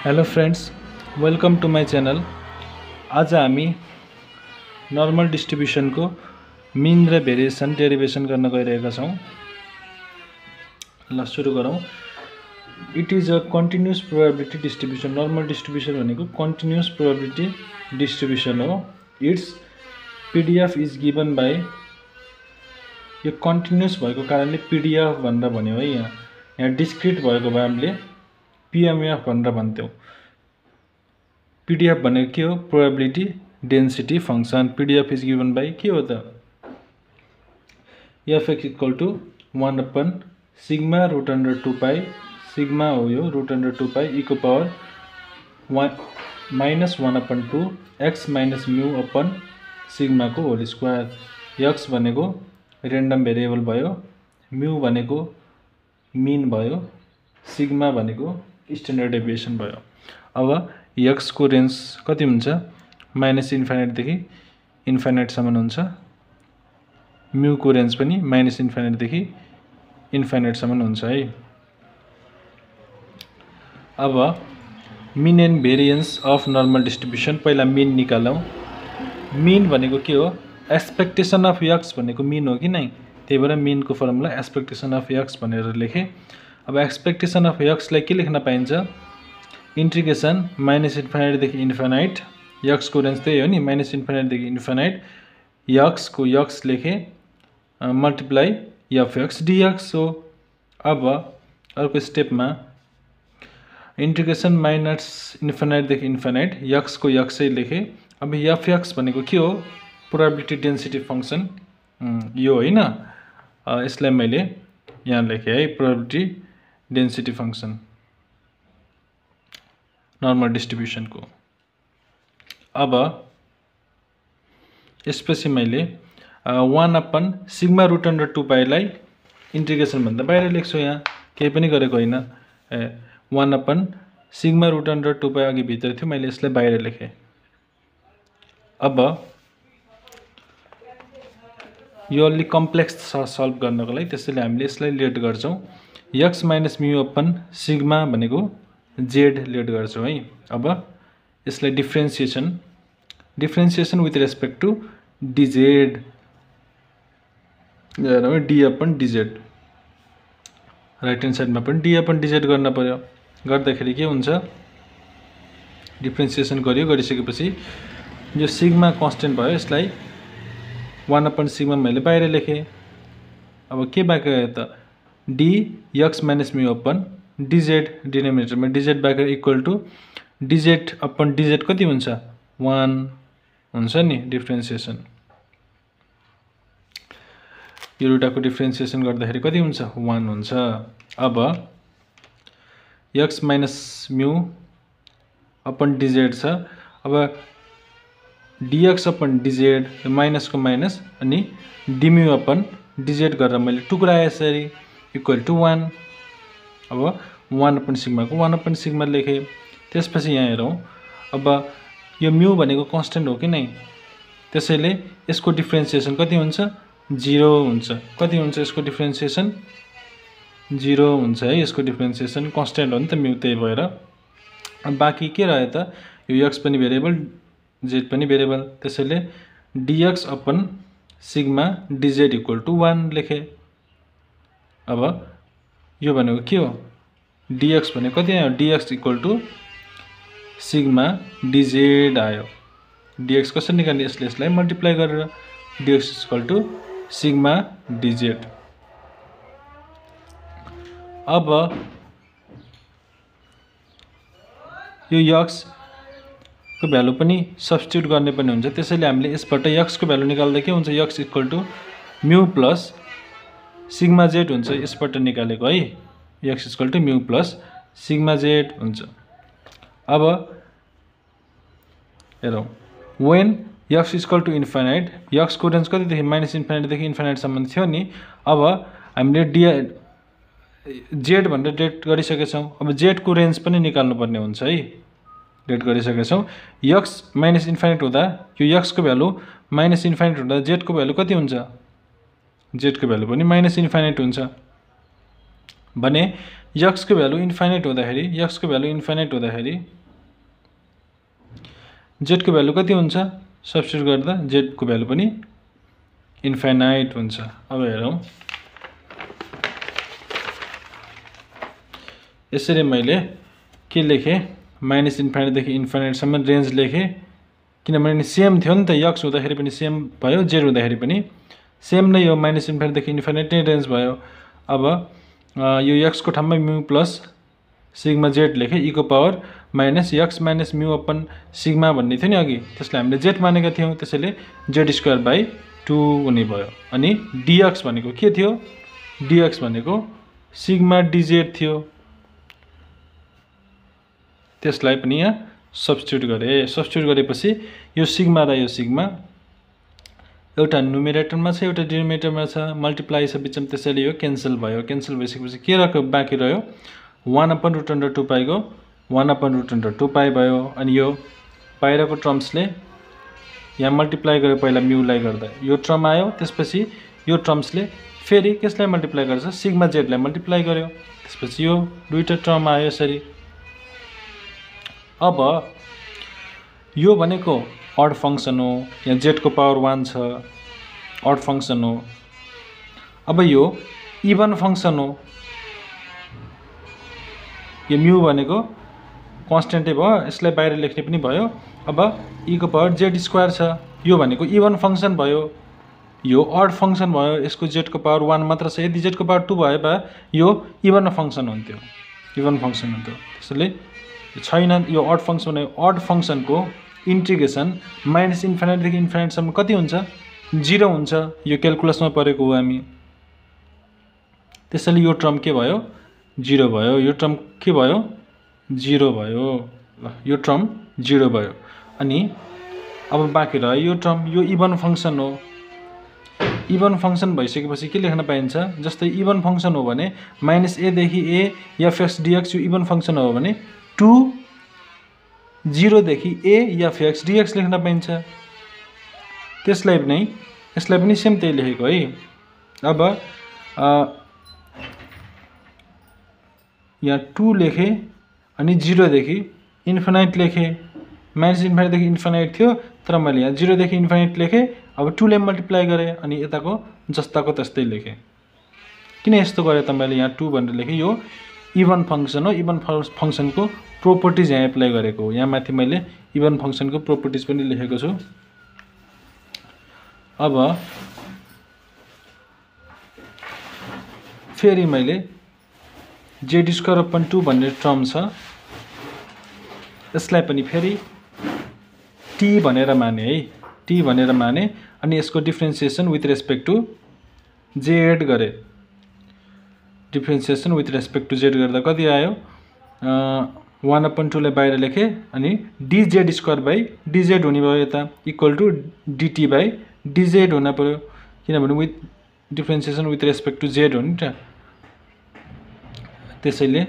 Hello friends, welcome to my channel. आज हामी normal distribution को मीन र भेरिएसन डेरिवेसन गर्न गइरहेका छौं। ल सुरु गरौं। It is a continuous probability distribution. Normal distribution भनेको कन्टिन्युअस प्रोबेबिलिटी डिस्ट्रिब्युसन हो। It's PDF is given bye, यो कन्टिन्युअस भएको कारणले पीडीएफ भनेर भन्यो है। यहाँ डिस्क्रिट भएको भए हामीले पीएमएफ भनेर भन्थ्यौं। पीडीएफ भनेको के हो? Probability density function. PDF is given by के हो त? F x equal to 1 upon sigma root under 2 pi, sigma हो यो रूट अंडर 2 पाई ई को power -1 upon 2 x minus mu upon sigma को होल स्क्वायर। एक्स भनेको random variable भयो, mu भनेको मीन भयो, सिग्मा भनेको स्ट्यान्डर्ड डेभिएसन भयो। अब एक्स को रेंज कति हुन्छ? -इन्फाइनाइट देखि इन्फाइनाइट सम्म हुन्छ। म्यू को रेंज पनि -इन्फाइनाइट देखि इन्फाइनाइट सम्म हुन्छ है। अब mean and variance of normal distribution. पहिला मीन निकालौं। मीन भनेको के हो? एक्सपेक्टेसन अफ एक्स भनेको मीन हो कि नै? त्यही भएर मीन को फर्मुला एक्सपेक्टेसन अफ एक्स भनेर लेखे। अब एक्सपेक्टेसन अफ एक्स लाई के लेख्न पाइन्छ? इंटीग्रेशन -इन्फाइनाइट देखि इन्फाइनाइट, एक्स को रेंज त्यही हो नि, -इन्फाइनाइट देखि इन्फाइनाइट, एक्स को एक्स लेखे मल्टिप्लाई एफ एक्स डीएक्स हो। अब अर्को स्टेप में इंटीग्रेशन -इन्फाइनाइट देखि इन्फाइनाइट, एक्स को एक्स लेखे। अब एफ एक्स भनेको के हो? प्रोबेबिलिटी डेन्सिटी फंक्शन यो होइन। यसलाई मैले यहाँ लेखे है, probability density function normal distribution को। अब यसपछि मैले 1 अपन सिग्मा रूट अंडर 2 पाई लाई इंटीग्रेशन भन्दा बाहिर लेख्छु। यहाँ केही पनि गरेको होइन। 1 अपन सिग्मा रूट अंडर 2 पाई अघि भित्र थियो, मैले यसलाई बाहिर लेखे। अब यो अलि कम्प्लेक्स छ सल्भ गर्नको लागि, त्यसैले हामीले यसलाई लेट गर्छौं। X minus mu upon sigma भनेको जेड लेट गर्छौं है। अब यसलाई differentiation with respect to d z, d upon d z. Right hand side में पनि डी अपन डीजेड गर्न पर्यो। गर्दाखेरि के हुन्छ? डिफ्रेन्सिएसन गरियो, गरिसकेपछि जो सिग्मा कन्स्टेन्ट भयो यसलाई 1 अपन सिग्मा मैले बाहिर लेखे। अब के बाँकी रह्यो त? D x minus mu upon d z, denominator में डीजेड बाँकी equal to d z upon d z कति हुन्छ? 1 हुन्छ नि डिफ्रेन्सिएसन। यो दुईटाको डिफ्रेन्सिएसन गर्दाखेरि कति हुन्छ? 1 हुन्छ। अब x minus mu upon DZ छ। अब डीएक्स अपन डीजेड माइनस को माइनस अनि डीम्यू अपन डीजेड गरेर मैले टुक्राए यसरी इक्वल टू 1। अब 1 अपन सिग्मा को 1 अपन सिग्मा लेखे। त्यसपछि यहाँ हेरौं। अब यो म्यू भनेको कन्स्टेन्ट हो कि नै? त्यसैले यसको डिफ्रेन्सिएसन कति हुन्छ? 0 हुन्छ। कति हुन्छ यसको डिफ्रेन्सिएसन? 0 हुन्छ है। यसको डिफ्रेन्सिएसन कन्स्टेन्ट हो नि त म्यू, त्यही भएर। अब बाँकी के रह्यो त? यो एक्स पनि भेरिएबल, जेड पनि भेरिएबल, त्यसैले d x upon sigma d z equal to 1 लेखे। अब यो भनेको के हो? डीएक्स भनेको कति आयो? D x equal to sigma d z आयो। डीएक्स कसरी निकाल्ने? यसलाई मल्टिप्लाई गरेर d x equal to sigma d z. अब यो एक्स को भ्यालु पनि सब्स्टिट्युट गर्ने पनि हुन्छ, त्यसैले हामीले यसबाट एक्स को भ्यालु निकाल्दा के हुन्छ? X equal to mu plus sigma z हुन्छ। यसबाट निकालेको है, x equal to mu plus sigma z हुन्छ। अब हेरौं, when x equal to infinite, x को रेंज कति देखि? -इन्फाइनाइट देखि इन्फाइनाइट सम्म थियो नि। अब हामीले जेड भनेर डेट गरिसकेछौं। अब जेड को रेंज पनि निकाल्नु पर्ने हुन्छ है। डेट गरिसकेछौं। एक्स -इन्फाइनाइट हुँदा यो एक्स को भ्यालु -इन्फाइनाइट हुँदा जेड को भ्यालु कति हुन्छ? जेड को भ्यालु पनि -इन्फाइनाइट हुन्छ भने x को भ्यालु इन्फाइनाइट हुँदाखेरि x को भ्यालु इन्फाइनाइट हुँदाखेरि z को भ्यालु कति हुन्छ सब्स्टिट्युट गर्दा z को भ्यालु पनि इन्फाइनाइट हुन्छ। अब हेरौँ यसरी मैले के लेखेँ माइनस इन्फाइनाइट देखि इन्फाइनाइट सम्म रेन्ज लेखेँ किनभने सेम थियो नि त x हुँदाखेरि पनि सेम भयो z हुँदाखेरि पनि सेम नै हो माइनस इन्फाइनाइट देखि इन्फाइनाइट नै रेन्ज भयो। अब यो x को ठाउँमा mu plus sigma z लेखेँ e को power minus x minus mu upon sigma भन्ने थियो नि अघि त्यसलाई हामीले z मानेका थियौँ त्यसैले z स्क्वायर बाई 2 हुने भयो। अनि dx भनेको के थियो dx भनेको सिग्मा dz थियो त्यसलाई पनि यहाँ सब्स्टिट्युट गरेँ। सब्स्टिट्युट गरेपछि यो सिग्मा र यो सिग्मा एउटा न्युमेरेटरमा छ एउटा डिनोमिनेटरमा छ मल्टिप्लाई छ बिचमा त्यसैले यो क्यान्सल भयो। क्यान्सल भइसकेपछि के रह्यो बाँकी रह्यो 1/√2 पाईको 1/√2 पाई भयो। अनि यो बाहिरको टर्म्सले यहाँ मल्टिप्लाई गर्यो पहिला म्यूलाई गर्दा यो टर्म आयो त्यसपछि यो टर्म्सले फेरि कसलाई मल्टिप्लाई गर्छ सिग्मा जेडलाई मल्टिप्लाई गर्यो त्यसपछि यो दुईटा टर्म आयो यसरी। अब यो भनेको अड फंक्सन हो यहाँ z को पावर 1 छ अड फंक्सन हो। अब यो इवन फंक्सन हो यो म्यू भनेको कन्स्टेन्टै भयो यसलाई बाहिर लेख्ने पनि भयो। अब e को पावर z स्क्वायर छ यो भनेको इवन फंक्सन भयो यो अड फंक्सन भयो यसको z को पावर 1 मात्र छ यदि z को पावर 2 भए भए यो इवन फंक्सन हुन्थ्यो इवन फंक्सन हुन्थ्यो। त्यसैले छैन यो अड फंक्सन अड फंक्सनको इन्टिग्रेसन माइनस इन्फाइनाइट देखि इन्फाइनाइट सम्म कति हुन्छ 0 हुन्छ यो क्याल्कुलसमा परेको हो हामी। त्यसैले यो टर्म के भयो 0 भयो यो टर्म के भयो 0 भयो ल यो टर्म 0 भयो। अनि अब बाँकी रह्यो यो टर्म यो इवन फंक्सन हो इवन फंक्सन भइसकेपछि के लेख्न पाइन्छ जस्तै इवन फंक्सन हो भने माइनस a देखि a f(x) dx यो इवन फंक्सन हो भने 2 0 देखि a f(x) dx लेख्न पाइन्छ। त्यसलाई पनि सेम त्यही लेखेको है। अब यहाँ 2 लेखे अनि 0 देखि इन्फाइनाइट लेखे माइनस इन्फाइनाइट देखि इन्फाइनाइट थियो तर मैले यहाँ 0 देखि इन्फाइनाइट लेखेँ। अब 2 ले मल्टिप्लाई गरेँ अनि यताको जस्ताको तस्तै लेखेँ। किन यस्तो गरेँ त मैले यहाँ 2 भनेर लेखेँ यो इवन फंक्सन हो इवन फंक्सनको प्रोपर्टिज यहाँ एप्लाई गरेको हो। यहाँ माथि मैले इवन फंक्सनको प्रोपर्टिज पनि लेखेको छु। अब फेरि मैले z स्क्वायर अपन 2 भन्ने टर्म छ यसलाई पनि फेरि t भनेर माने है t भनेर माने अनि यसको differentiation with respect to z गरे। Differentiation with respect to z गर्दा कति आयो 1/2 लाई बाहिर लेखे अनि dz स्क्वायर बाई dz हुने भयो यता equal to dt by dz हुन पर्यो किनभने with differentiation with respect to z हो नि त। त्यसैले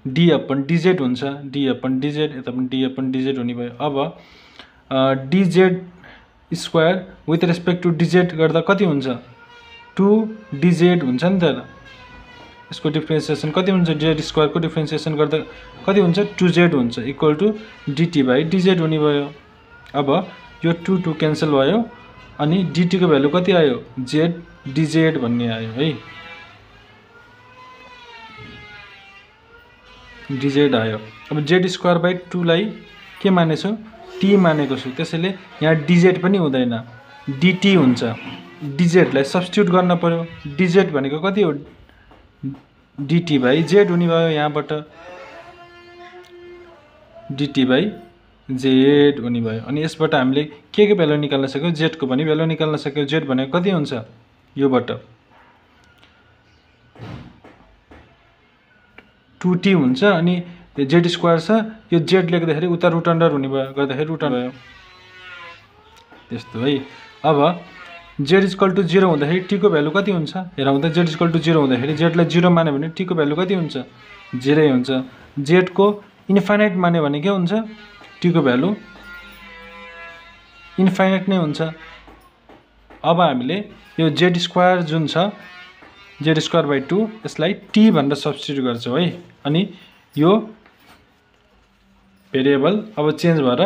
d/dz हुन्छ d/dz यता पनि d/dz हुने भयो। अब dz square with respect to dz गर्दा कति हुन्छ 2dz हुन्छ नि त। यसको डिफरेन्सिएसन कति हुन्छ z स्क्वायर को डिफरेन्सिएसन गर्दा कति हुन्छ 2z हुन्छ equal to dt by dz हुने भयो। अब यो 2 क्यान्सल भयो अनि dt को भ्यालु कति आयो z dz भन्ने आयो है dz आयो। अब z स्क्वायर बाई 2 लाई के मानेछु t मानेको छु त्यसैले यहाँ dz पनि हुँदैन dt हुन्छ dz लाई सब्स्टिट्युट गर्न पर्यो dz भनेको कति हो dt बाई z हुने भयो यहाँबाट dt बाई z हुने भयो। अनि यसबाट हामीले के भ्यालु निकाल्न सक्यौ z को पनि भ्यालु निकाल्न सक्यौ z भनेको कति हुन्छ योबाट 2t हुन्छ अनि z स्क्वायर छ यो z लेख्दाखेरि उता रुट अन्डर हुने भयो गर्दाखेरि रुट अन्डर भयो त्यस्तो है। अब z इक्वल टु 0 हुँदाखेरि t को भ्यालु कति हुन्छ हेरौँ त z इक्वल टु 0 हुँदाखेरि z लाई 0 मान्यो भने t को भ्यालु कति हुन्छ 0 हुन्छ। z को इन्फाइनाइट मान्यो भने के हुन्छ t को भ्यालु इन्फाइनाइट नै हुन्छ। अब हामीले यो z स्क्वायर जुन छ जेड स्क्वायर बाई 2 यसलाई टी भनेर सब्स्टिट्युट गर्छौँ है। अनि यो भेरिएबल अब चेन्ज भएर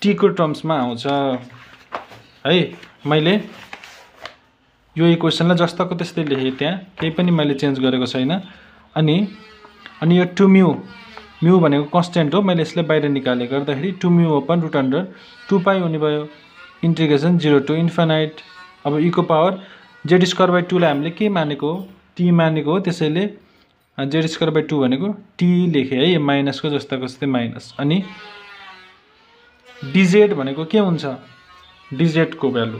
टी को टर्म्समा आउँछ है। मैले यो इक्वेसनलाई जस्ताको त्यस्तै लेखेँ, त्यहाँ केही पनि मैले चेन्ज गरेको छैन। अनि यो 2 म्यू भनेको कन्स्टेन्ट हो, मैले यसलाई बाहिर निकाले गर्दाखेरि 2 म्यू अपन रुट अन्डर 2 पाई हुने भयो, इन्टिग्रेसन 0 टु इन्फाइनाइट। अब ई को पावर जेड स्क्वायर बाई 2 लाई हामीले के मानेको हो, टी मानेको हो, त्यसैले जेड स्क्वायर बाई 2 भनेको टी लेखेँ है, माइनसको जस्ताको जस्तै माइनस। अनि डिजेड भनेको के हुन्छ, डिजेड को भ्यालु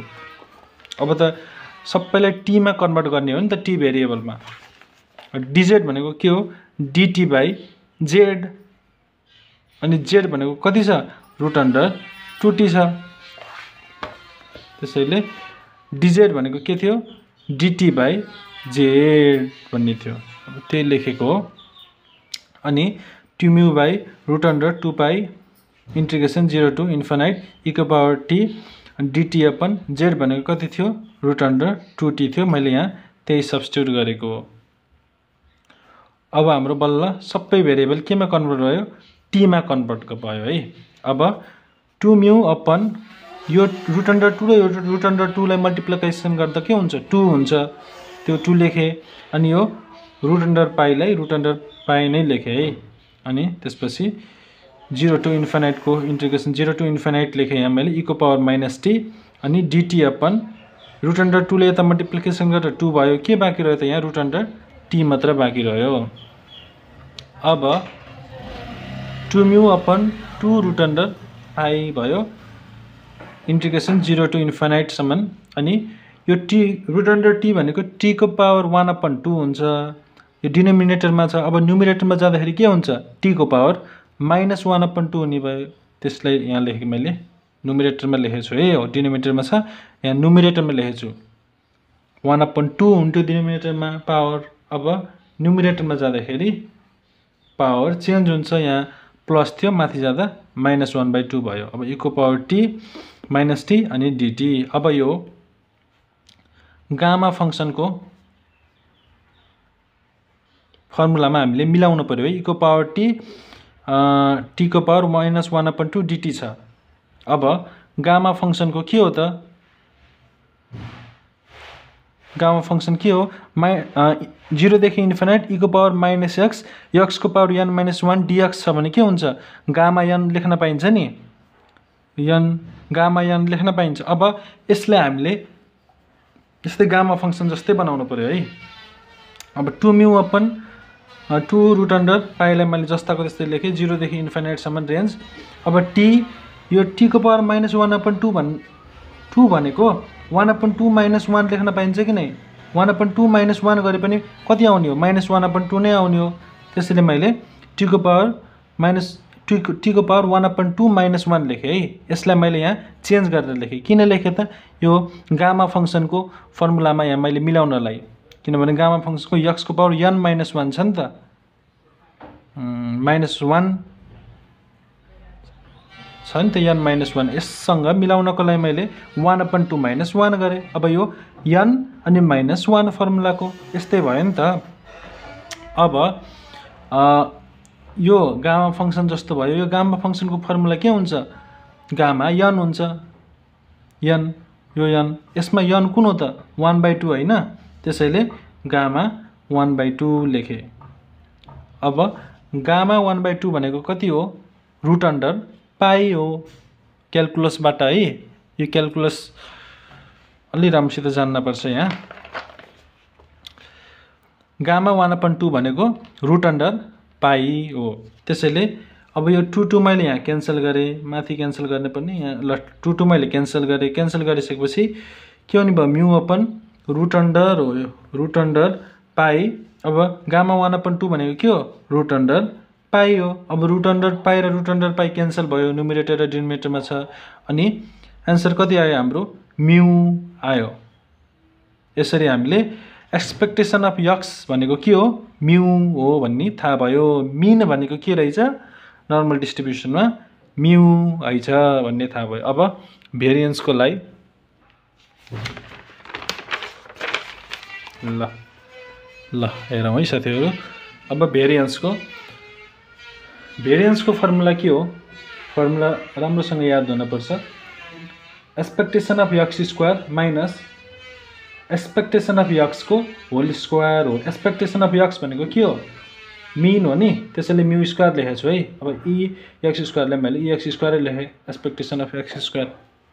अब त सबैलाई टीमा कन्भर्ट गर्ने हो नि त, टी भेरिएबलमा। डिजेड भनेको के हो, डिटी बाई जेड। अनि जेड भनेको कति छ, रुट अन्डर 2t छ, त्यसैले डिजेड भनेको के थियो, डिटी बाई जेड भन्ने थियो, अब त्यही लेखेको हो। अनि 2 mu by root under 2 pi integration 0 to infinite e को power t, dt upon z भनेको कति थियो, रुट अन्डर 2t थियो, मैले यहाँ त्यही सब्स्टिट्युट गरेको हो। अब हाम्रो बल्ल सबै भेरिएबल केमा कन्भर्ट भयो, टीमा कन्भर्ट भयो है। अब 2 म्यू अपन यो रुट अन्डर 2 र यो रुट अन्डर 2 लाई मल्टिप्लिकेसन गर्दा के हुन्छ, 2 हुन्छ, त्यो 2 लेखेँ। अनि यो रुट अन्डर पाईलाई रुट अन्डर पाई नै लेखेँ है। अनि त्यसपछि 0 टु इन्फाइनाइट को इन्टिग्रेसन 0 टु इन्फाइनाइट लेखेँ यहाँ मैले, ई को पावर माइनस टी। अनि डिटी अपन रुट अन्डर 2 ले यता मल्टिप्लिकेसन गरेर 2 भयो, के बाँकी रह्यो त यहाँ रुट अन्डर टी मात्र बाँकी रह्यो। अब 2 म्यू अपन 2 रुट अन्डर पाई भयो, इन्टिग्रेसन 0 टु इन्फाइनाइटसम्म। अनि यो टी रुट अन्डर टी भनेको टी को पावर 1/2 हुन्छ, यो डिनोमिनेटरमा छ। अब न्युमिनेटरमा जाँदाखेरि के हुन्छ, टी को पावर -1/2 हुने भयो, त्यसलाई यहाँ लेखेँ मैले, न्युमिनेटरमा लेखेको छु है, हो डिनोमिनेटरमा छ, यहाँ न्युमिनेटरमा लेखेको छु 1/2 हुन्थ्यो डिनोमिनेटरमा पावर। अब न्युमिनेटरमा जाँदाखेरि पावर चेन्ज हुन्छ, यहाँ प्लस थियो, माथि जाँदा -1/2 भयो। अब ई को पावर टी माइनस टी अनि डिटी। अब यो गामा फंक्सनको फर्मुलामा हामीले मिलाउनु पर्यो है, ई को पावर टी टी को पावर -1/2 डिटी छ। अब गामा फंक्सनको के हो त, गामा फंक्सन के हो, 0 देखि इन्फाइनाइट ई को पावर -x, x को पावर n - 1 dx छ भने के हुन्छ, गामा n लेख्न पाइन्छ नि, गामा n लेख्न पाइन्छ। अब यसलाई हामीले यस्तै गामा फंक्सन जस्तै बनाउनु पर्यो है। अब 2 म्यू अपन 2 रुट अन्डर पाईलाई मैले जस्ताको त्यस्तै लेखेँ, 0 देखि इन्फाइनाइटसम्म रेन्ज। अब टी, यो टी को पावर -1/2 भनेको 1/2 - 1 लेख्न पाइन्छ कि नै, 1/2 - 1 गरे पनि कति आउने हो, -1/2 नै आउने हो। त्यसैले मैले टी को पावर 1/2 - 1 लेखेँ है। यसलाई मैले यहाँ चेन्ज गरेर लेखेँ, किन लेखेँ त, यो गामा फंक्सनको फर्मुलामा यहाँ मैले मिलाउनलाई, किनभने गामा फंक्सनको x को पावर n - 1 छ नि त, -1 छ नि त, n - 1, यससँग मिलाउनको लागि मैले 1/2 - 1 गरेँ। अब यो n अनि -1 फर्मुलाको यस्तै भयो नि त। अब यो गामा फंक्सन जस्तो भयो, यो गामा फंक्सनको फर्मुला के हुन्छ, गामा n हुन्छ, n, यो n, यसमा n कुन हो त, 1/2 होइन, त्यसैले गामा 1/2 लेखेँ। अब गामा 1/2 भनेको कति हो, रुट अन्डर पाई हो, क्यालकुलसबाट है, यो क्यालकुलस अलि राम्रोसित जान्नुपर्छ यहाँ। गामा 1/2 भनेको रुट अन्डर पाई हो, त्यसैले अब यो 2 मैले यहाँ क्यान्सल गरेँ, माथि क्यान्सल गर्ने पनि यहाँ, ल 2 मैले क्यान्सल गरेँ, क्यान्सल गरिसकेपछि के हुने भयो, म्यू अपन रुट अन्डर हो, यो रुट अन्डर पाई। अब गामा 1/2 भनेको के हो, रुट अन्डर पाई हो। अब रुट अन्डर पाई र रुट अन्डर पाई क्यान्सल भयो, न्युमिनेटर र डिनोमिनेटरमा छ, अनि एन्सर कति आयो हाम्रो, म्यू आयो। यसरी हामीले एक्सपेक्टेसन अफ x भनेको के हो, म्यू हो भन्ने थाहा भयो। मिन भनेको के रहेछ, नर्मल डिस्ट्रिब्युसनमा म्यू आइछ भन्ने थाहा भयो। अब भेरिएन्सको लागि ल ल हेरौँ है साथीहरु। अब भेरिएन्सको फर्मुला के हो? फर्मुला राम्रोसँग याद हुनुपर्छ। Expectation of x square minus expectation of x को होल स्क्वायर हो। एक्सपेक्टेसन अफ x भनेको के हो? मीन हो नि, त्यसैले म्यू स्क्वायर लेखेको छु है। अब x स्क्वायरलाई मैले x स्क्वायर लेखेँ, एक्सपेक्टेसन अफ x स्क्वायर।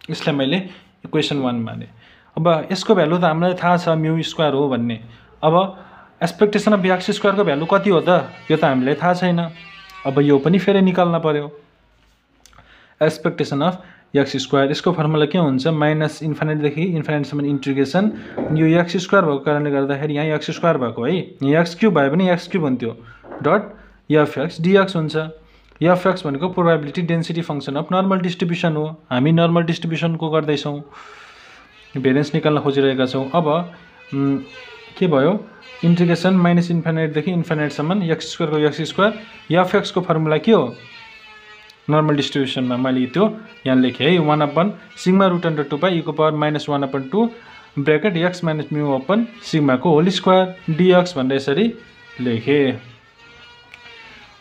यसलाई मैले इक्वेसन 1 माने। अब यसको भ्यालु त हामीलाई थाहा छ म्यू स्क्वायर हो भन्ने। अब एक्सपेक्टेसन अफ x स्क्वायरको भ्यालु कति हो त? यो त हामीलाई थाहा छैन। अब यो पनि फेरि निकाल्न पर्यो। एक्सपेक्टेसन अफ x स्क्वायर, यसको फर्मुला के हुन्छ? माइनस इन्फिनिट देखि इन्फिनिटसम्म इन्टिग्रेसन। यो x स्क्वायर भएको कारणले गर्दाखेरि यहाँ x स्क्वायर भएको है। यहाँ x क्यूब भयो भने x क्यूब हुन्थ्यो डट fx dx हुन्छ। fx भनेको probability density function of normal distribution हो। हामी नर्मल डिस्ट्रिब्युसनको गर्दैछौँ, भेरिएन्स निकाल्न खोजिरहेका छौँ। अब के भयो? इन्टिग्रेसन माइनस इन्फिनिट देखि इन्फिनिटसम्म x स्क्वायर को x स्क्वायर। fx को फर्मुला के हो? नर्मल डिस्ट्रिब्युसनमा मैले त्यो यहाँ लेखेँ है, 1/(σ √2π e को power -1/2 bracket x minus mu upon sigma को होल स्क्वायर dx भनेर यसरी लेखेँ।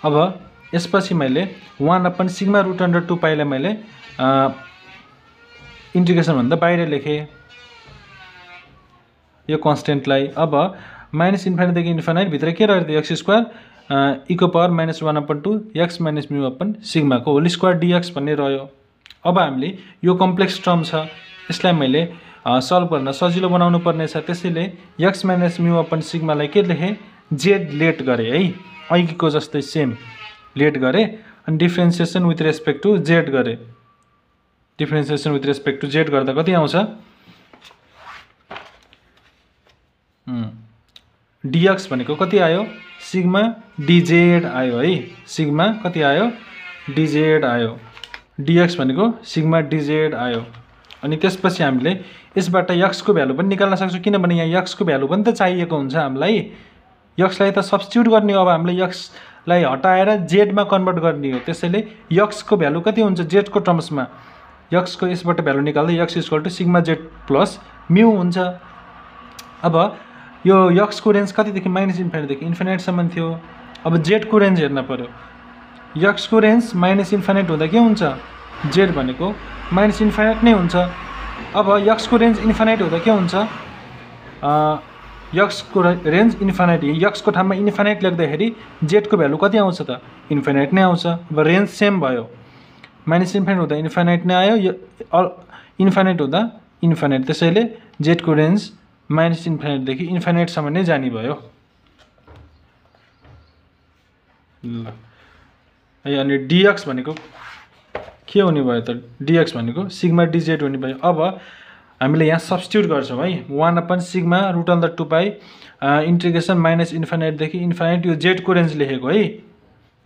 अब यसपछि मैले 1/(σ √2π लाई मैले इन्टिग्रेसन भन्दा बाहिर लेखेँ यो कन्स्टेन्टलाई। अब माइनस इन्फिनिट देखि इन्फिनिट भित्र के रह्यो? x स्क्वायर e को power -1/2 x minus mu upon sigma को होल स्क्वायर dx भन्ने रह्यो। अब हामीले यो कम्प्लेक्स टर्म छ, यसलाई मैले सल्भ गर्न सजिलो बनाउनु पर्ने छ। त्यसैले x माइनस म्यू अपन सिग्मालाई के लेखेँ? z लेट गरेँ है, अघिको जस्तै सेम लेट गरेँ अनि differentiation with respect to z गरेँ। Differentiation with respect to z गर्दा कति आउँछ? dx भनेको कति आयो? सिग्मा dz आयो है। सिग्मा कति आयो? dz आयो। dx भनेको सिग्मा dz आयो। अनि त्यसपछि हामीले यसबाट x को भ्यालु पनि निकाल्न सक्छौँ, किनभने यहाँ x को भ्यालु पनि त चाहिएको हुन्छ हामीलाई। x लाई त सब्स्टिट्युट गर्ने हो। अब हामीले x लाई हटाएर z मा कन्भर्ट गर्ने हो। त्यसैले x को भ्यालु कति हुन्छ? z को टर्म्समा x को यसबाट भ्यालु निकाल्दा x = sigma z plus mu हुन्छ। अब यो x को रेन्ज कतिदेखि? माइनस इन्फिनिट देखि इन्फिनिटसम्म थियो। अब z को रेन्ज हेर्न पर्यो। x को रेन्ज माइनस इन्फिनिट हुँदा के हुन्छ? z भनेको माइनस इन्फिनिट नै हुन्छ। अब x को रेन्ज इन्फिनिट हुँदा के हुन्छ? x को रेन्ज इन्फिनिट, x को ठाउँमा इन्फिनिट लेख्दाखेरि z को भ्यालु कति आउँछ त? इन्फिनिट नै आउँछ। अब रेन्ज सेम भयो। माइनस इन्फिनिट हुँदा इन्फिनिट नै आयो, इन्फिनिट हुँदा इन्फिनिट। त्यसैले z को रेन्ज माइनस इन्फिनिट देखि इन्फिनिटसम्म नै जाने भयो। ल अनि dx भनेको के हुने भयो त? dx भनेको सिग्मा dz हुने भयो। अब हामीले यहाँ सब्स्टिट्युट गर्छौँ है, 1/(σ √2π इन्टिग्रेसन माइनस इन्फिनिट देखि इन्फिनिट। यो z को रेन्ज लेखेको है,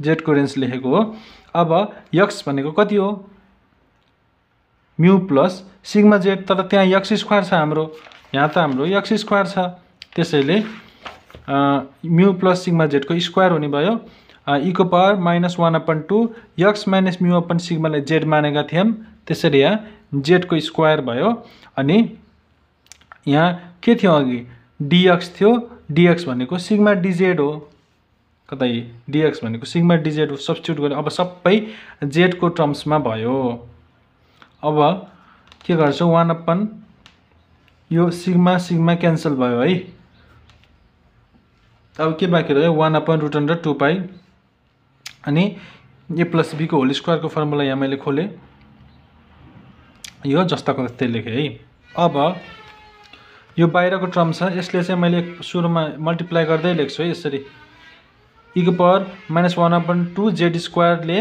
z को रेन्ज लेखेको हो। अब x भनेको कति हो? म्यू प्लस सिग्मा z, तर त्यहाँ x स्क्वायर छ हाम्रो, यहाँ त हाम्रो x स्क्वायर छ। त्यसैले म्यू प्लस सिग्मा z को स्क्वायर हुने भयो। e को power -1/2 x minus mu upon सिग्मालाई z मानेका थियौँ, त्यसैले यहाँ z को स्क्वायर भयो। अनि यहाँ के थियो? अघि dx थियो, dx भनेको सिग्मा dz हो। कतै dx भनेको सिग्मा dz हो, सब्स्टिट्युट गरे। अब सबै z को टर्म्समा भयो। अब के गर्छौँ? 1/, यो सिग्मा सिग्मा क्यान्सल भयो है। अब के बाँकी रह्यो? 1/√2π अनि a प्लस b को होल स्क्वायर को फर्मुला यहाँ मैले खोलेँ, यो जस्ताको त्यस्तै लेखेँ है। अब यो बाहिरको टर्म छ, यसले चाहिँ मैले सुरुमा मल्टिप्लाई गर्दै लेख्छु है यसरी। e को power -1/2 z स्क्वायरले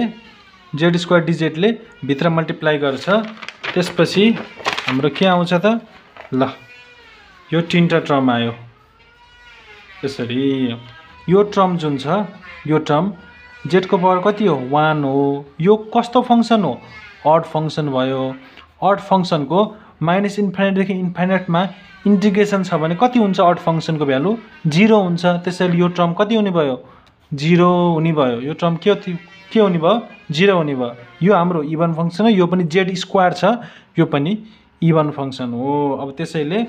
z square dz ले भित्र मल्टिप्लाई गर्छ। त्यसपछि हाम्रो के आउँछ त? ल यो तीनटा टर्म आयो यसरी। यो टर्म जुन छ, यो टर्म z को पावर कति हो? 1 हो। यो कस्तो फंक्सन हो? अड फंक्सन भयो। अड फंक्सन को माइनस इन्फिनिट देखि इन्फिनिटमा इन्टिग्रेसन छ भने कति हुन्छ? अड फंक्सन को भ्यालु 0 हुन्छ। त्यसैले यो टर्म कति हुने भयो? 0 हुने भयो। यो टर्म के हुने भयो? 0 हुने भयो। यो हाम्रो इभन फंक्सन हो, यो पनि z स्क्वायर छ, यो पनि इभन फंक्सन हो। अब त्यसैले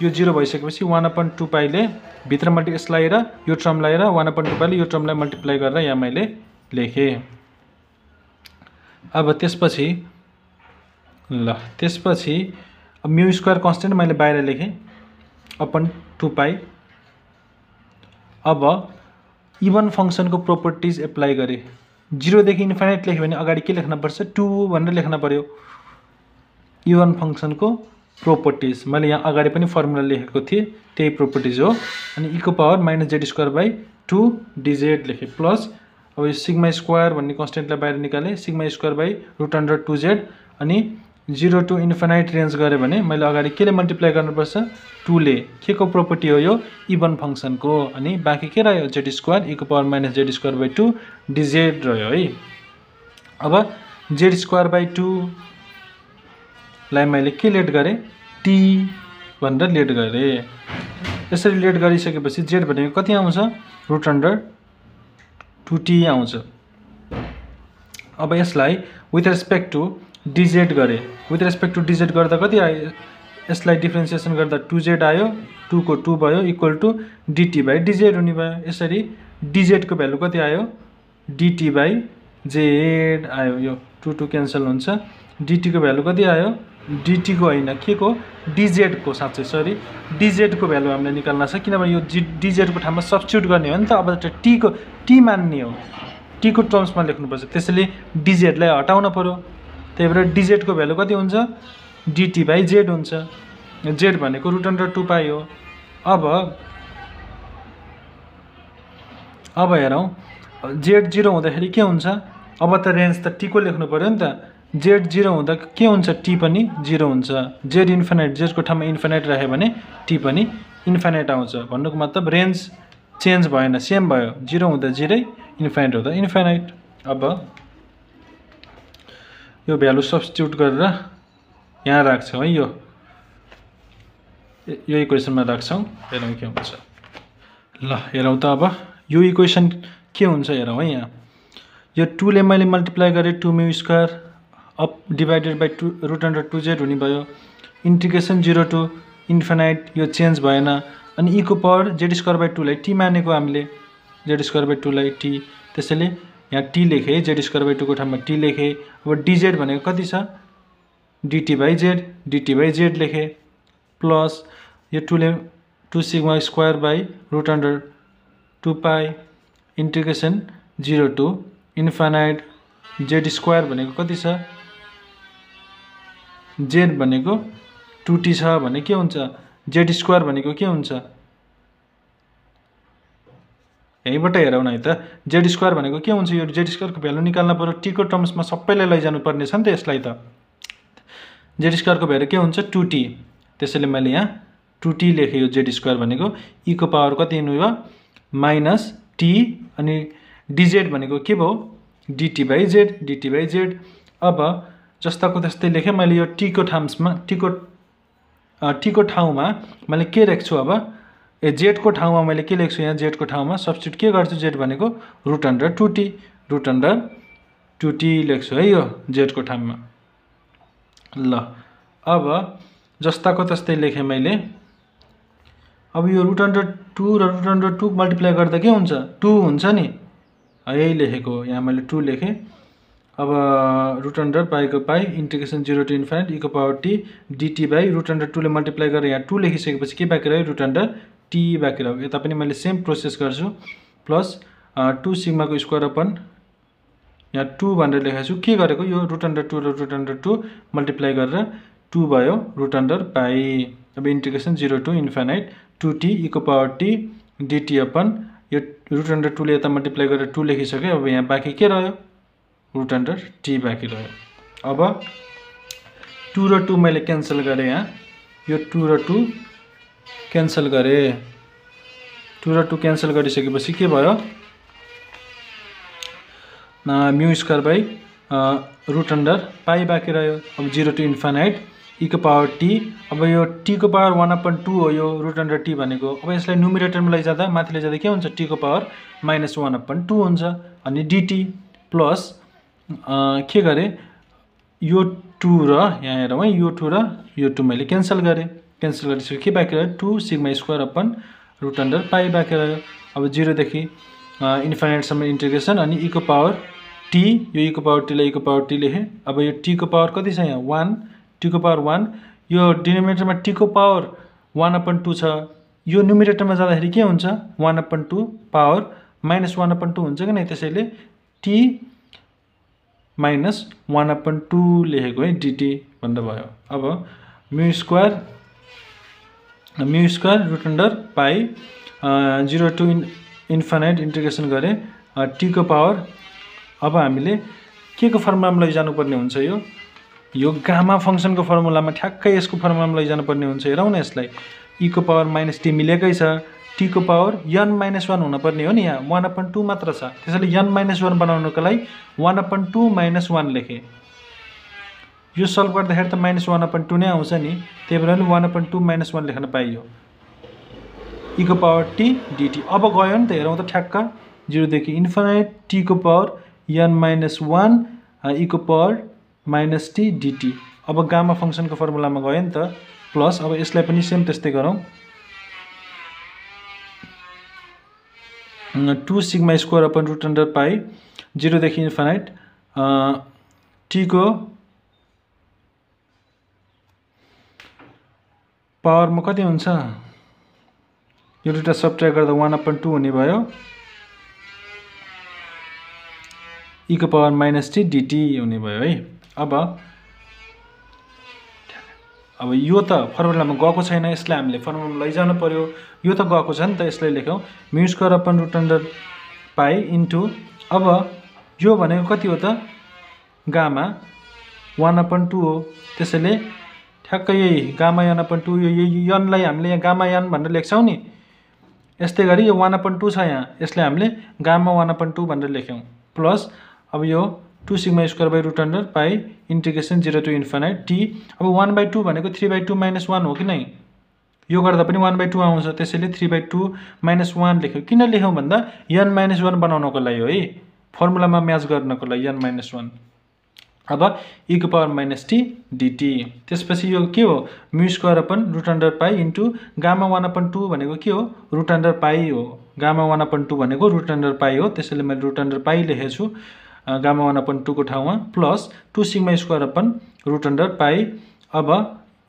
यो 0 भइसकेपछि 1/2 पाइले भित्र यसलाई र यो टर्मलाई र 1/2 पाइले यो टर्मलाई मल्टिप्लाई गरेर यहाँ मैले लेखेँ। अब त्यसपछि अब म्यू स्क्वायर कन्स्टेन्ट मैले बाहिर लेखेँ अपन 2 पाई। अब इभन फंक्शनको प्रोपर्टिज एप्लाई गरेँ। 0 देखि इन्फाइनाइट लेख्यो भने अगाडि के लेख्न पर्छ 2 भनेर लेख्न पर्यो। इभन फंक्शनको प्रोपर्टिज मैले यहाँ अगाडि पनि फर्मुला लेखेको थिएँ त्यही प्रोपर्टिज हो। अनि e को पावर -z² / 2 dz लेखेँ प्लस अब यो सिग्मा स्क्वायर भन्ने कन्स्टेन्टलाई बाहिर निकालेँ सिग्मा स्क्वायर बाई √2z अनि 0 to इन्फाइनाइट रेन्ज गरेँ भने मैले अगाडि केले मल्टिप्लाई गर्नुपर्छ 2 ले। के को प्रोपर्टी हो यो इभन फंक्शनको। अनि बाँकी के रह्यो z² e को पावर -z² / 2 dz रह्यो है। अब z²/2 लाई मैले के लेट गरेँ t भनेर लेट गरेँ। यसरी लेट गरिसकेपछि z भनेको कति आउँछ √2t आउँछ। अब यसलाई विथ रेस्पेक्ट टु dz गरेँ। विथ रेस्पेक्ट टु dz गर्दा कति आयो यसलाई डिफ्रेन्सिएसन गर्दा 2z आयो 2 को 2 भयो इक्वल टु dt/dz हुने भयो। यसरी dz को भ्यालु कति आयो dt/z आयो। यो 2 क्यान्सल हुन्छ। dt को भ्यालु कति आयो dt को हैन के को dz को साँच्चै सरी dz को भ्यालु हामीले निकाल्न छ किनभने यो dz को ठाउँमा सब्स्टिट्युट गर्ने हो नि त। अब t मान्ने हो t को टर्म्समा लेख्नुपर्छ त्यसैले dz लाई हटाउन पर्यो। त्यही भएर dz को भ्यालु कति हुन्छ dt/z हुन्छ। z भनेको √2 पाई हो। अब हेरौँ z 0 हुँदाखेरि के हुन्छ अब त रेन्ज त t को लेख्नु पर्यो नि त। z 0 हुँदा के हुन्छ t पनि 0 हुन्छ। z इन्फाइनाइट z को ठाउँमा इन्फाइनाइट राख्यो भने t पनि इन्फाइनाइट आउँछ। भन्नुको मतलब रेन्ज चेन्ज भएन सेम भयो 0 हुँदा 0 इन्फाइनाइट हुँदा इन्फाइनाइट। अब यो भ्यालु सब्स्टिट्युट गरेर यहाँ राख्छौँ है यो इक्वेसनमा राख्छौँ हेरौँ के हुन्छ। ल हेरौँ त अब यो इक्वेसन के हुन्छ हेरौँ है। यहाँ यो 2 ले मैले मल्टिप्लाई गरेँ 2 mu square up divided by √2z हुने भयो। इन्टिग्रेसन 0 to इन्फाइनाइट यो चेन्ज भएन। अनि e को पावर z² / 2 लाई t मानेको हामीले z² / 2 लाई t त्यसैले यहाँ t लेखेँ z² / 2 को ठाउँमा t लेखेँ। अब dz भनेको कति छ dt/z लेखेँ प्लस यो 2 ले 2 sigma square by √2 pi integration 0 to infinite z² भनेको कति छ z भनेको 2t छ भने के हुन्छ z² भनेको के हुन्छ यहीबाट हेरौँ न है त। z² भनेको के हुन्छ यो z² को भ्यालु निकाल्न पर्यो t को टर्म्समा सबैलाई लैजानु पर्ने छ नि त यसलाई त। z² को भ्यालु के हुन्छ 2t त्यसैले मैले यहाँ 2t लेखेँ। यो z² भनेको e को पावर कति हुनु भयो -t अनि dz भनेको के भयो dt/z। अब जस्ताको त्यस्तै लेखेँ मैले यो t को टर्म्समा t को ठाउँमा मैले के लेख्छु अब z को ठाउँमा मैले के लेख्छु यहाँ z को ठाउँमा सब्स्टिट्युट के गर्छु z भनेको √2t लेख्छु है यो z को ठाउँमा। ल अब जस्ताको त्यस्तै लेखेँ मैले। अब यो √2 र √2 मल्टिप्लाई गर्दा के हुन्छ 2 हुन्छ नि यही लेखेको यहाँ मैले 2 लेखेँ। अब √2 पाईको पाई इन्टिग्रेसन 0 to इन्फाइनाइट e को पावर t dt/√2 ले मल्टिप्लाई गरेर यहाँ 2 लेखिसकेपछि के बाँकी रह्यो √t बाँकी रह्यो। यता पनि मैले सेम प्रोसेस गर्छु प्लस 2 सिग्माको स्क्वायर अपन यहाँ 2 भनेर लेखेको छु। के गरेको यो √2 र √2 मल्टिप्लाई गरेर 2 भयो √2 पाई। अब integration 0 to infinite 2t e को पावर t dt अपन यो √2 ले यता मल्टिप्लाई गरेर 2 लेखिसक्यो। अब यहाँ बाँकी के रह्यो √t बाँकी रह्यो। अब 2 र 2 मैले क्यान्सल गरेँ यहाँ यो 2 र 2 क्यान्सल गरेँ। 2 र 2 क्यान्सल गरिसकेपछि के भयो म्यू स्क्वायर बाई √2 पाई बाँकी रह्यो। अब 0 to इन्फाइनाइट e को पावर t। अब यो t को पावर 1/2 हो यो √t भनेको। अब यसलाई न्युमिरेटरमा लैजाँदा माथि लैजाँदा के हुन्छ t को पावर -1/2 हुन्छ। अनि dt प्लस के गरेँ यो 2 र यहाँ हेरौँ है यो 2 र यो 2 मैले क्यान्सल गरेँ क्यान्सल गरिसक्यो के बाँकी रह्यो 2 sigma square upon root under pi बाँकी रह्यो। अब 0 देखि इन्फाइनाइटसम्म इन्टिग्रेसन अनि e को पावर t यो e को पावर t लाई e को पावर t लेखेँ। अब यो t को पावर कति छ यहाँ 1 t को पावर 1 यो डिनोमिनेटरमा t को पावर 1/2 छ यो न्युमिरेटरमा जाँदाखेरि के हुन्छ 1/2 पावर -1/2 हुन्छ कि नै त्यसैले t -1/2 लेखेको है dt भनेर भयो। अब mu square root under pi 0 to infinite integration गरे t को पावर अब हामीले के को फर्मुलामा लैजानुपर्ने हुन्छ यो गामा फंक्सनको फर्मुलामा ठ्याक्कै यसको फर्मुलामा लैजानुपर्ने हुन्छ। हेरौँ न यसलाई e को पावर -t मिलेकै छ t को पावर n - 1 हुनुपर्ने हो नि यहाँ 1/2 मात्र छ त्यसैले n - 1 बनाउनको लागि 1/2 - 1 लेखेँ। यो सल्भ गर्दाखेरि त -1/2 नै आउँछ नि त्यही भएर 1/2 - 1 लेख्न पाइयो e को पावर t dt। अब गयो नि त हेरौँ त ठ्याक्क 0 देखि इन्फाइनाइट t को पावर n - 1 e को पावर -t dt। अब गामा फंक्सनको फर्मुलामा गयो नि त प्लस अब यसलाई पनि सेम त्यस्तै गरौँ 2 sigma square upon root under pi 0 देखि इन्फाइनाइट t को पावरमा कति हुन्छ यो दुईटा सबट्र्याक्ट गर्दा 1/2 हुने भयो e को पावर -t dt हुने भयो है। अब यो त फर्मुलामा गएको छैन यसलाई हामीले फर्मुलामा लैजानु पर्यो यो त गएको छ नि त यसलाई लेखौँ mu square upon root under pi into अब यो भनेको कति हो त गामा 1/2 हो त्यसैले ठ्याक्कै यही गामा 1/2 यो n लाई हामीले यहाँ गामा n भनेर लेख्छौँ नि यस्तै गरी यो 1/2 छ यहाँ यसलाई हामीले गामा 1/2 भनेर लेख्यौँ प्लस अब यो 2 sigma square by root under pi integration 0 to infinite t। अब 1/2 भनेको 3/2 - 1 हो कि नै यो गर्दा पनि 1/2 आउँछ त्यसैले 3/2 - 1 लेख्यौँ। किन लेख्यौँ भन्दा n - 1 बनाउनको लागि हो है फर्मुलामा म्याच गर्नको लागि n - 1। अब e को पावर -t dt त्यसपछि यो के हो mu square upon root under pi into gamma 1/2 भनेको के हो रुट अन्डर पाई हो गामा 1/2 भनेको रुट अन्डर पाई हो त्यसैले मैले रुट अन्डर पाई लेखेको छु गामा 1/2 को ठाउँमा plus 2 sigma square upon root under pi. अब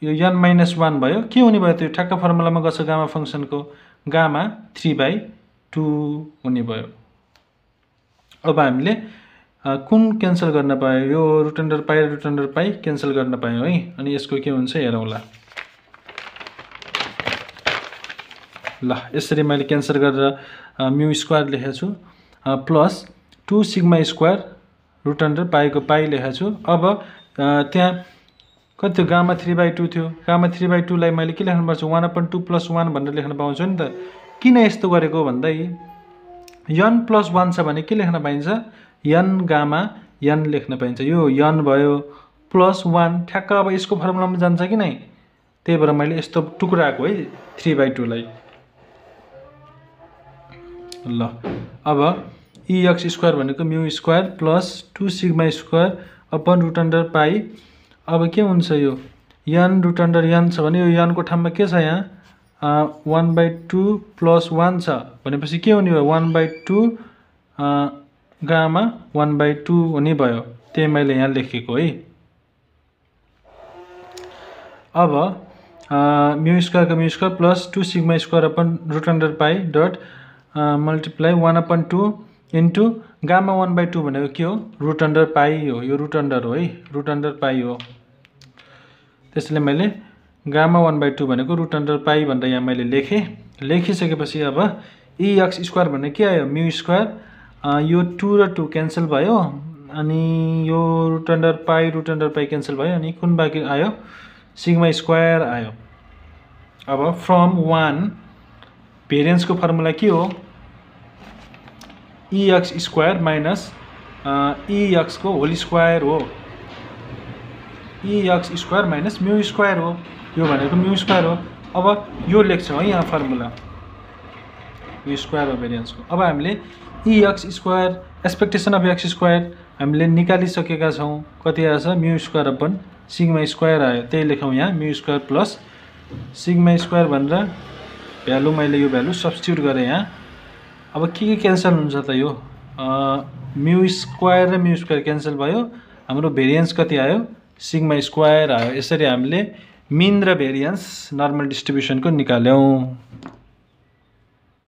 यो n - 1 भयो के हुने भयो त्यो ठ्याक्क फर्मुलामा गछ गामा फंक्सनको गामा 3/2 हुने भयो। अब हामीले कुन क्यान्सल गर्न पायो यो रुट अन्डर पाई क्यान्सल गर्न पायौँ है अनि यसको के हुन्छ हेरौँला ल यसरी मैले क्यान्सल गरेर म्यु स्क्वायर लेखेको छु plus 2 sigma square root under पाईको पाई लेखेको छु। अब त्यहाँ कति थियो गामा 3/2 थियो गामा 3/2 लाई मैले के लेख्नुपर्छ 1/2 + 1 भनेर लेख्न पाउँछु नि त। किन यस्तो गरेको भन्दै n + 1 छ भने के लेख्न पाइन्छ n गामा n लेख्न पाइन्छ यो n भयो प्लस 1 ठ्याक्क अब यसको फर्मुलामा जान्छ कि नै त्यही भएर मैले यस्तो टुक्राएको है 3/2 लाई ल। अब ex स्क्वायर भनेको mu square plus 2 sigma square upon root under pi अब के हुन्छ यो n रुट अन्डर n छ भने यो n को ठाउँमा के छ यहाँ 1/2 + 1 छ भनेपछि के हुने भयो 1/2 गामा 1/2 हुने भयो त्यही मैले यहाँ लेखेको है। अब mu square mu square plus 2 sigma square upon root under pi dot multiply 1/2 into gamma 1/2 भनेको के हो रुट अन्डर पाई हो यो रुट अन्डर हो है रुट अन्डर पाई हो त्यसैले मैले गामा 1/2 भनेको रुट अन्डर पाई भनेर यहाँ मैले लेखिसकेपछि अब ex स्क्वायर भन्ने के आयो म्यु स्क्वायर यो 2 र 2 क्यान्सल भयो अनि यो रुट अन्डर पाई क्यान्सल भयो अनि कुन बाँकी आयो सिग्मा स्क्वायर आयो। अब फ्रम 1 भेरिएन्सको फर्मुला के हो ex स्क्वायर माइनस ex को होल स्क्वायर हो ex स्क्वायर माइनस म्यु स्क्वायर हो यो भनेको म्यु स्क्वायर हो। अब यो लेख्छौँ है यहाँ फर्मुला म्यु स्क्वायर हो भेरिएन्सको। अब हामीले ex square expectation of x square हामीले निकालिसकेका छौँ कति आएछ म्यु स्क्वायर अपन सिग्मा स्क्वायर आयो त्यही लेखौँ यहाँ म्यु स्क्वायर प्लस सिग्मा स्क्वायर भनेर भ्यालु मैले यो भ्यालु सब्स्टिट्युट गरेँ यहाँ। अब के क्यान्सल हुन्छ त यो म्यु स्क्वायर र म्यु स्क्वायर क्यान्सल भयो। हाम्रो भेरिएन्स कति आयो सिग्मा स्क्वायर आयो। यसरी हामीले मिन र भेरिएन्स नर्मल डिस्ट्रिब्युसनको निकाल्यौं।